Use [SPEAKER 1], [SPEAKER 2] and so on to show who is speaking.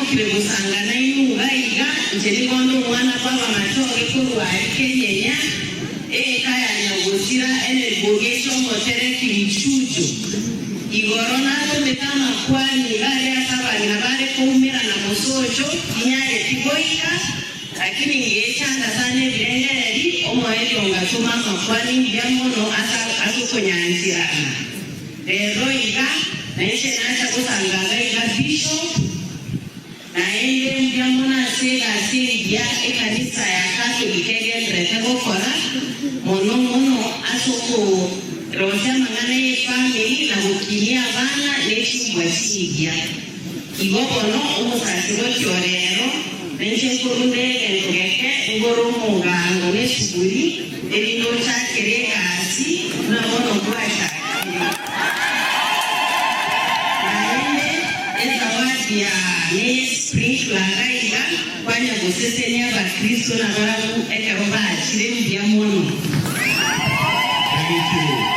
[SPEAKER 1] Nagokire gosanga nainwe iga iga, inche nigo nde omwana bw'abamachoge korwa aria Kenyenya, eka ya nyagosira Energogecha omotereki richuchu. Igoro natomete amakwani iga aria ase abang'ina bare koumerana mosocho, tinyareti goika, lakini ngechanda sana ebirengereri, omoerio ngatoma amakwani mbuya mono ase okonyancherana. Rero iga, nainche nacha gosangaga iga Bishop, naende mbuya mono ase egasi engiya ekanisa ya Catholic egenderete gokora, mono mono ase okorosia amang'ana y'efamiri na gokinia abana ne chimbwa chingiya. Igo bono omosasiroti o rero, nainche nkorunda egento geke ngore omogango na esuguri, erinde ochakere egasi buna bono gwachakire. Naende ezawadi yaa neye sprinkler iga iga, kwanya gosesenia abakristo nabarabwo ekero baachire mbuya mono.
[SPEAKER 2] Thank you.